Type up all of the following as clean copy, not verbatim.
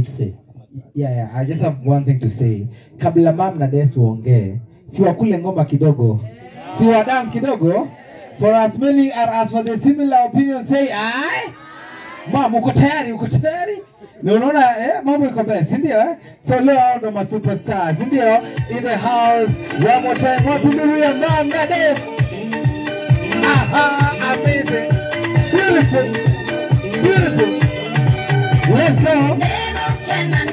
to say? Yeah, I just have one thing to say. Kabla mam na Des waongee, si wakule ngoma kidogo, si wa dance kidogo. For as many are as for the similar opinion say aye. Mam, uko tayari? Uko tayari? Na unaona mambo iko best, si ndio eh? So leo hao ndo ma superstars, si ndio? In the house, one more time, wapi nuru ya mam na Des? Aha, amazing. Beautiful. Beautiful. Let's go.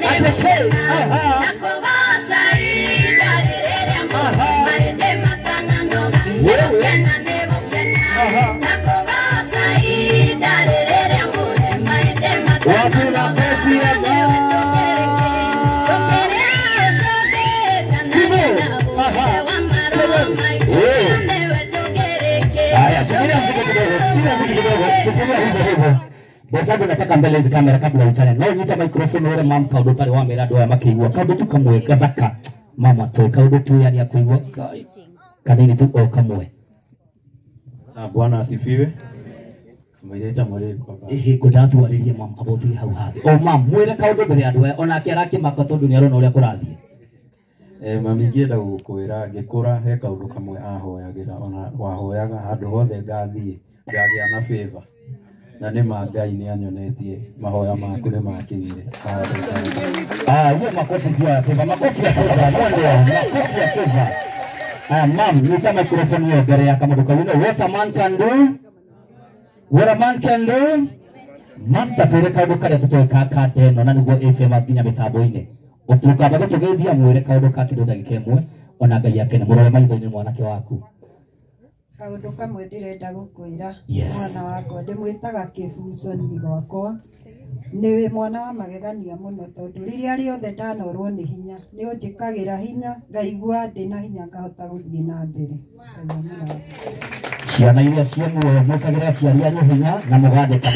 Atake. Aha. Aha. Aha. Wapi makofi ya Simu. Aha. Haya, shikilia mziki kidogo, shikilia mziki kidogo, shikilia hivyo hivyo. Desagu nataka mbele hizi kamera kabla utane. No nyita microphone wale mam kaundu tari wa mera andu aya makiigua. Kaundu tu kamwe gathaka. Mama tu kaundu tu yani akuigua kanini tu o kamwe. Bwana asifiwe. Mwejecha mwere kwamba. Ehe ngwendaga tuarĩrie mam about hau hathi. O mam mwĩre kaundu mbere andu aya onake arakĩmaka tondu nĩ arona ũrĩa kũrathiĩ. Mami ingĩenda gũkwĩra ngĩkũra he kaũndũ kamwe ahoyagĩra ona wahoyaga handũ hothe ngathiĩ ngagĩa na favor. Na nĩ ma Ngai nĩ anyonetie mahoya maku nĩ makinyire. Hiyo makofi sio ya favor, makofi ya favor, makofi ya favor. Mam, nyita microphone hiyo mbere ya kamundu kau. You know what a man can do? What a man can do? Mam tatwĩre kaũndũ karĩa tũtoĩ ka kanda ĩno na nĩguo ĩ famous nginya mĩtambo-inĩ. Ũtukamba gũtũgeithia mwĩre kaũndũ ka kĩndũ ndagĩka ĩmwe ona Ngai akene mũrore maitho-inĩ mwanake waku. Kaũndũ kamwe ndĩrenda gũkwĩra. Yes. Mwana wakwa ndĩmwĩtaga kĩbuco niĩ gwakwa. Nĩ mwana wa magegania mũno tondũ rĩrĩa rĩothe ndanorwo nĩ hinya nĩ ũnjĩkagĩra hinya ngaigua ndĩna hinya ngahota gũthiĩ na mbere. Ngai amũrathime. Ciana iria ciĩ muoyo mwĩkagĩre aciari anyu hinya na mũgathĩka.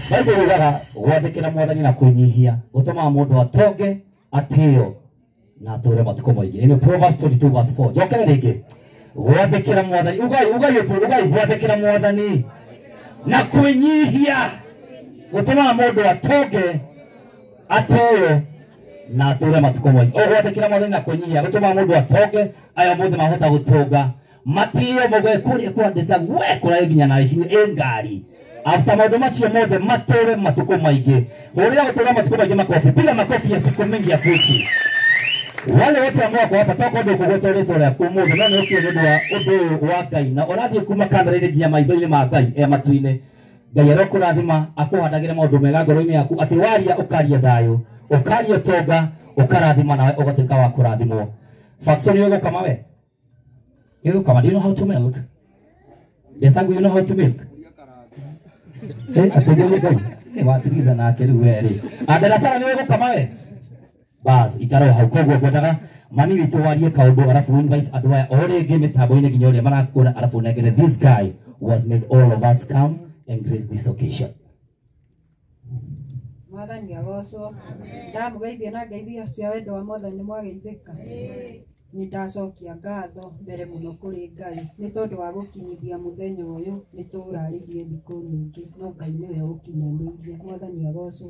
Bible yugaga gwathĩkĩra mwathani na kwĩnyihia gũtũmaga mũndũ atonge atĩo na atũre matukũ maingĩ. Ĩno Proverbs 22 verse 4. Njokere rĩngĩ. Gwathĩkĩra mwathani, ugai ugai tu ugai gwathĩkĩra mwathani na kwĩnyihia gũtũmaga mũndũ atonge atĩo na atũre matukũ maingĩ. O gwathĩkĩra mwathani na kwĩnyihia gũtũmaga mũndũ atonge aya mũthĩ mahota gũtonga matio mũgwe kũrĩa kwa Desagu we kũrarĩ nginya na ici ĩ ngari. After maũndũ macio mothe matũre matukũ maingĩ. Hũrĩra gũtũra matukũ maingĩ makofi. Piga makofi ya siku mingi ya kuishi. Wale wote ambao wako hapa toka ndio kugweta rĩtwa rĩaku ũmũthĩ no nĩ ũkire nĩ ũndũ wa ũndũ ũyũ wa Ngai na ũrathiĩ kuma kamera-inĩ nginya maitho-inĩ ma Ngai e matu-inĩ. Ngai arokũrathima akũhandagĩre maũndũ mega ngoro-inĩ yaku atĩ waria ũkaria thayũ ũkaria ũtonga ũkarathima nawe ũgatuĩka wa kũrathimwo. Faxon nĩ ũgũkama we? Nĩ ũgũkama? Do you know how to milk? Desagu, you know how to milk? Atĩ nĩ Ngai. Watiriza nake rĩu we rĩ. Adarasara nĩ ũgũkama we? Bas, ikara hau koguo ngwendaga mami witũ warie kaũndũ arabu invite andũ aya o rĩngĩ mĩtambo-inĩ nginya ũrĩa marakuona arabu nengere this guy was made all of us come and grace this occasion. Mwathani agocwo. Ndamũgeithia na ngeithio cia wendo wa Mwathani mwageithĩka. Nĩ ndacokia ngatho mbere mũno kũrĩ Ngai nĩ tondũ wa gũkinyithia mũthenya ũyũ nĩ tũrarĩrie thikũ nyingĩ no Ngai nĩwe ũkinyanĩirie. Mwathani agocwo.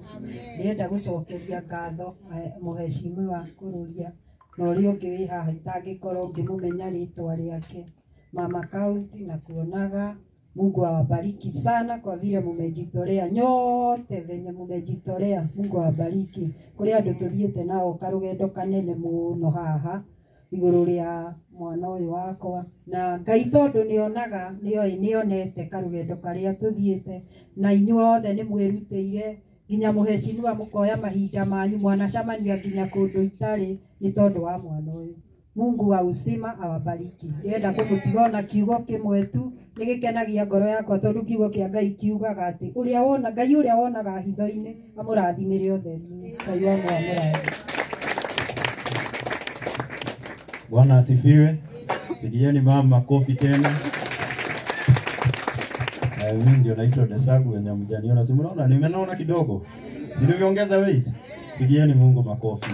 Ndĩrenda gũcokeria ngatho mũheshimiwa Kururia na ũrĩa ũngĩ wĩ haha itangĩkorwo ngĩmũmenya rĩtwa rĩake Mama County na kuonaga. Mungu awabariki sana kwa vile mumejitolea nyote venye mumejitolea. Mungu awabariki. Kũrĩ andũ tũthiĩte nao karũgendo kanene mũno haha igũrũ rĩa mwana ũyũ wakwa na Ngai tondũ nĩonaga nĩoĩ nĩonete karũgendo karĩa tũthiĩte na inyuothe nĩ mwĩrutĩire nginya mũheshimiwa mũkoya mahinda manyu mwanacemania nginya kũndũ itarĩ nĩ tondũ wa mwana ũyũ. Mungu wa uzima awabariki. Ndĩrenda kũmũtiga ona kiugo kĩmwe tu nĩ gĩkenagia ngoro yakwa tondũ kiugo kĩa Ngai kiugaga atĩ ũrĩa wona Ngai ũrĩa wonaga hitho-inĩ amũrathimĩre ũtheri-inĩ. Ngai wa amũrathime. Bwana asifiwe. Pigieni mama makofi tena. Mimi ndio naitwa Desagu wenye mjaniona. Si mnaona nimenaona kidogo. Si nimeongeza weight. Pigieni Mungu makofi.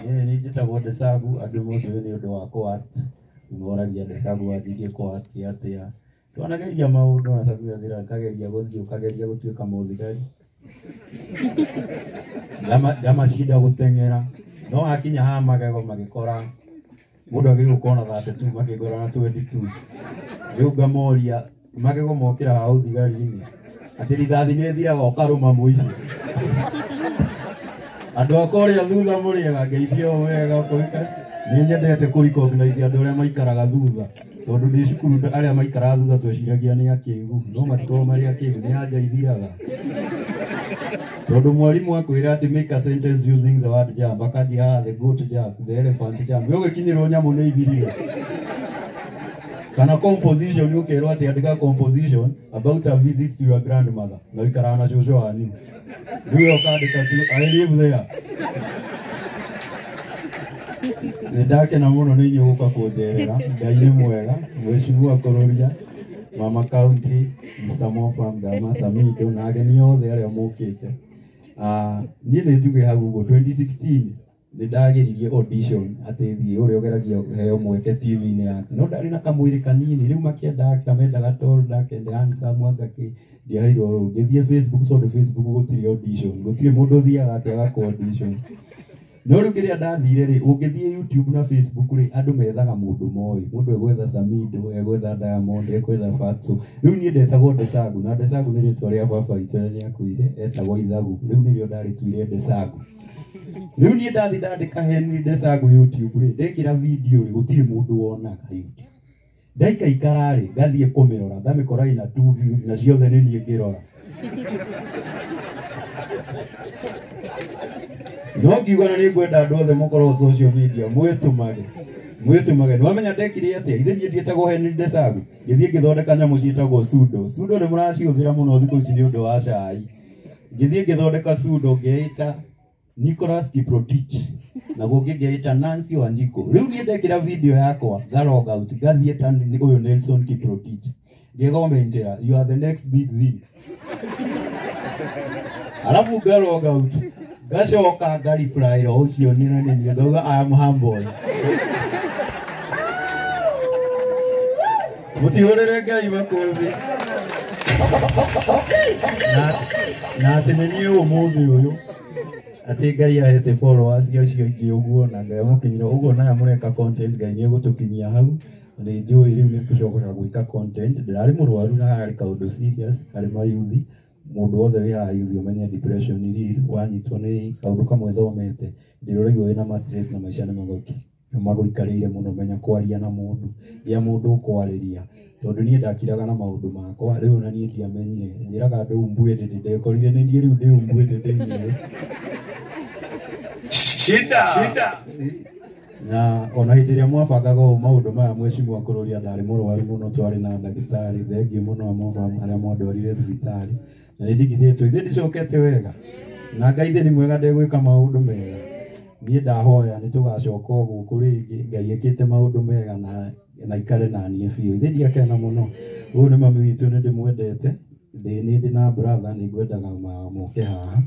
Yeye ni njĩtagwo Desagu andũ mũndũ nĩ ũndũ wa coat. Nĩmoragia Desagu wathirie coat atĩa. Twanageria maũndũ na sababu ya thira kageria gũthiĩ ũkageria gũtuĩka mũthigari. Ngamacinda gũteng'era no hakinya haha magego magĩkora mũndũ agĩrĩirwo gũkorwo na 32 makĩngora na 22. Rĩu ngamoria magego mokĩra hau thigari-inĩ atĩ rithathi nĩ ĩthiraga ũkarũma mũici. Andũ a kũrĩa thutha mũrĩega ngeithio o wega ũkoika nĩ nyendete kũ recognize andũ arĩa maikaraga thutha tondũ ndĩ cukuru arĩa maikaraga thutha tweciragia nĩ akĩgu no matikoragwo marĩ akĩgu nĩ anja ithiraga. Tondũ mwarimũ akwĩra atĩ make a sentence using the word jump akanjia haha the goat jump the elephant jump we ũgĩkinyĩrwo nyamũ nĩ ithirire. Kana composition ũkerwo atĩ andĩka composition about a visit to your grandmother na ũikaraga na cũcũ wanyu rĩu we ũkandĩka tu I live there. Nĩ ndakena mũno nĩ inyuĩ gũka kũnjerera. Ngai nĩ mwega. Mheshimiwa Kũrũria, Mama County, Mr. Mofam, Dama Samido na ageni othe arĩa mũkĩte. Niĩ nĩ njuge hau ũguo 2016 nĩ ndageririe audition atĩ thiĩ ũrĩa ũgeragia heo mweke TV-inĩ act no ndarĩ na kamwĩrĩ kanini rĩu makĩenda actor mendaga tall dark and handsome anga kĩ ndiaheirwo rũu ngĩthiĩ Facebook tondũ Facebook gũtirĩ audition gũtirĩ mũndũ ũthiaga atĩ agakwo audition. No rĩu kĩrĩa ndathire rĩ ũngĩthiĩ YouTube na Facebook rĩ andũ methaga mũndũ moĩ mũndũ egwetha Samido egwetha Diamond egwetha Fatso rĩu niĩ ndetagwo Desagu na Desagu nĩ rĩtwa rĩa baba witũ rĩrĩa akuire etagwo Ithagu rĩu nĩrĩo ndarĩtuire Desagu. Rĩu niĩ ndathi ndandĩka Henry Desagu YouTube rĩ ndekĩra video rĩ gũtirĩ mũndũ wonaga YouTube. Ndaikaikara rĩ ngathiĩ kũmĩrora ngamĩkora ĩna 2 views na ciothe nĩ niĩ ngĩrora. No ngiuga na nĩ ngwenda andũ othe mũkorwo social media mwĩtũmage mwĩtũmage. Nĩwamenya ndekire atĩa ithe niĩ ndiĩtagwo Henry Desagu ngĩthiĩ ngĩthondeka nyamũ ciĩtagwo sudo. Sudo nĩ mũracihũthĩra mũno thikũ ici nĩ ũndũ wa cai. Ngĩthiĩ ngĩthondeka sudo ngĩĩta Nicholas Kiprotich na gũngĩ ngĩĩta Nancy Wanjiko. Rĩu niĩ ndekĩra video yakwa nga log out ngathiĩ ta ũyũ Nelson Kiprotich ngĩgomentera you are the next big thing alafu nga log out ngacoka nga reply roho ũcio nĩ na nĩ ngauga I am humble. Mũtihũrĩre Ngai makũmbĩ. Na atĩ nĩ niĩ ũmũthĩ ũyũ atĩ Ngai ahete followers acio aingĩ ũguo na Ngai amũkinyĩra ũguo na aya mũreka content Ngai nĩ egũtũkinyia hau. Nĩ njũĩ rĩu nĩ gũcoka gwĩka content ndĩrarĩ mũrwaru na harĩ kaũndũ serious harĩ mayuthi mũndũ wothe wĩ haha yuthi ũmenye depression real wanyitwo nĩ kaũndũ kamwe thomete ndĩrũraigua wĩna ma stress na maica nĩ magũikarĩire mũno menya kwaria na mũndũ gĩa mũndũ ũkwarĩria tondũ niĩ ndakiraga na maũndũ makwa rĩu ona niĩ ndiamenyire njĩraga andũ umbuĩte ndekorire nĩ niĩ rĩu ndĩ umbuĩte ndĩ Shida. Na ona hĩndĩ ĩrĩa mwabangaga ũũ maũndũ maya mheshimiwa Kũrũria ndarĩ mũrwaru mũno twarĩ na ndagĩtarĩ thengiũ mũno arĩa mwandwarire thibitarĩ na nĩ ndigithĩtwo ithe ndicokete wega na Ngai ithe nĩ mwega ndegwĩka maũndũ mega. Niĩ ndahoya nĩ tũgacoka o gũkũ rĩngĩ Ngai ekĩte maũndũ mega na ikare na niĩ biũ ithe ndiakena mũno. Ũyũ nĩ mami witũ nĩ ndĩmwendete ndĩ nĩ ndĩ na brother nĩ ngwendaga moke haha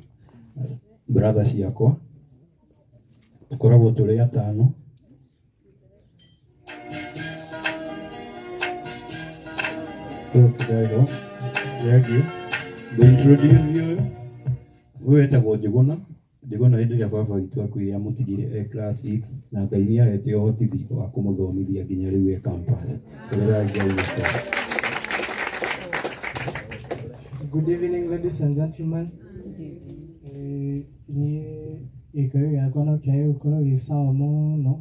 brother ciakwa tũkoragwo tũrĩ atano. There you go. Thank you. Introduce you. Ũyũ etagwo Njũgũna. Njũgũna hĩndĩ ĩrĩa baba witũ akuire amũtigire e class 6 na Ngai nĩ ahete ũhotithio wa kũmũthomithia nginya rĩu e campus. Kũrĩra Ngai witũ. Good evening, ladies and gentlemen. Ni gĩkũyũ gĩakwa no kĩage gũkorwo gĩ sawa mũno,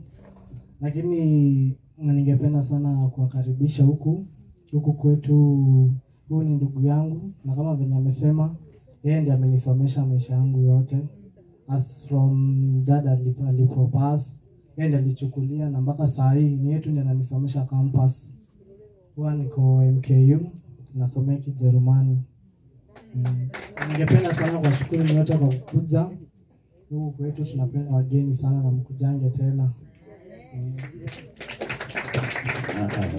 lakini ningependa sana kuwakaribisha huku kwetu. Huyu ni ndugu yangu na kama venye amesema yeye ndiye amenisomesha maisha yangu yote. As from dad alipo pass, yeye ndiye alichukulia na mpaka saa hii ni yetu ndiye ananisomesha campus. Huwa niko MKU nasomea Kijerumani. Ningependa sana kuwashukuru nyote kwa kukuja huku kwetu. Tunapenda wageni sana na mkujange tena.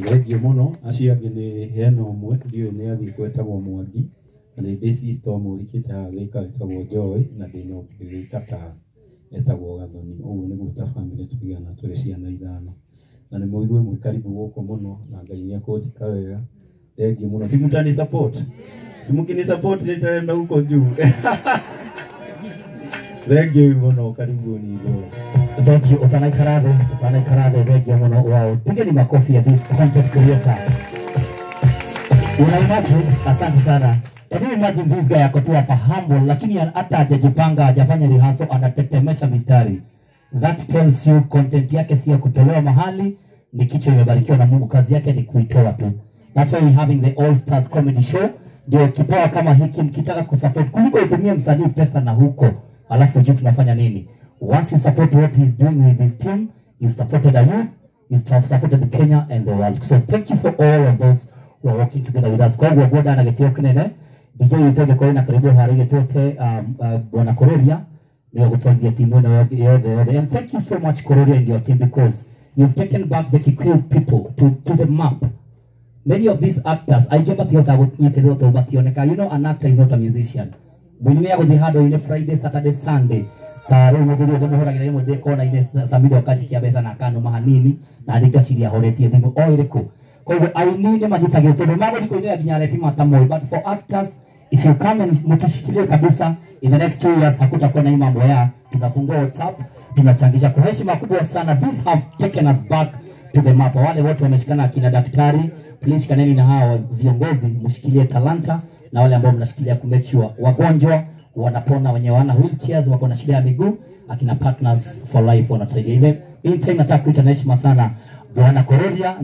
Thengiũ mũno. Acio angĩ nĩ hena ũmwe ndiũĩ nĩ athiĩ gwetagwo Mwangi na nĩ ndĩ sister ũmwe ũhikĩte haha Thika wĩtagwo Joy na ndĩna ũngĩ wĩ Qatar etagwo Gathoni. Ũguo nĩguo ta bamĩrĩ tũigana tũrĩ ciana ithano na nĩ mũigue mwĩ karibu gũkũ mũno na Ngai nĩ ekũnjĩka wega. Thengiũ mũno. Si mtani support? Si mkini support nitaenda huko juu. Thank you muno, karibuni ithuĩ. Thank you. Utanaikarade, utanaikarade, thank you muno. Wow. Pigeni makofi ya this content creator. Una imagine, asante sana. Can you imagine this guy ako tu hapa humble, lakini hata hajajipanga, hajafanya rehearsal, anatetemesha mistari. That tells you content yake si ya kutolewa mahali, ni kichwa imebarikiwa na Mungu, kazi yake ni kuitoa tu. That's why we having the All Stars Comedy Show. Ndio kipawa kama hiki mkitaka kusupport, kuliko utumie msanii pesa na huko, alafu juu tunafanya nini? Once you support what he's doing with his team, you've supported a youth, you've supported Kenya and the world. So thank you for all of those who are working together with us. Kwa guo na gĩtĩo kĩnene DJ witũ gĩkorwo na karibu harĩ gĩtĩo Bwana Kororia nĩwe gũtwarithia timu ĩno yothe yothe. And thank you so much, Kororia, and your team, because you've taken back the Kikuyu people to the map. Many of these actors aingĩ matihotaga gũnyitĩrĩrwo tondũ mationeka. You know, an actor is not a musician. Mũini nĩ agũthiĩ handũ ine Friday, Saturday, Sunday, ta rĩu mũthuri ũguo mũhũragĩra rĩmwe ndĩ kona-inĩ Samido akanjikia mbeca na akanũma hanini na niĩ ngaciria horetie thimũ o ĩrĩkũ. Koguo aini nĩ manyitagĩrwo tondũ magũthiĩ kũinĩra nginya rebi matamũĩ, but for actors, if you come and mtushikilie kabisa, in the next 2 years hakutakuwa na hii mambo ya tunafungua WhatsApp tunachangisha. Kwa heshima kubwa sana, this have taken us back to the map. Wale wote wameshikana akina daktari, please shikaneni na hawa viongozi, mshikilie talanta, na wale ambao mnashikilia ku make sure wagonjwa wanapona, wenye wana wheelchairs wako na shida ya miguu, akina Partners for Life wanatusaidia. In the meantime, nataka kuita na heshima sana Bwana Kororia.